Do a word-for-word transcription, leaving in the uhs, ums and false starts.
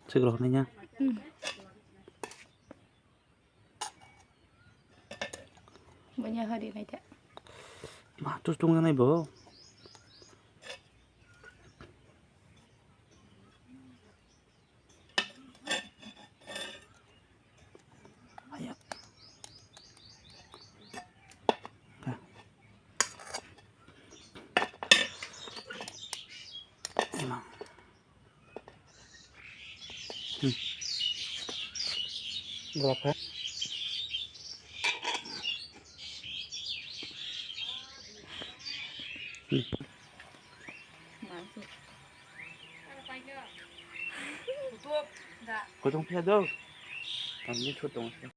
Chwk rw hwnwi ya. Bunya hari nai ta. Ma, tus tung nai bo. Aya. Hah. Ima. Hmm. Berapa? Hmm. Kutung pia do. Kami tutung.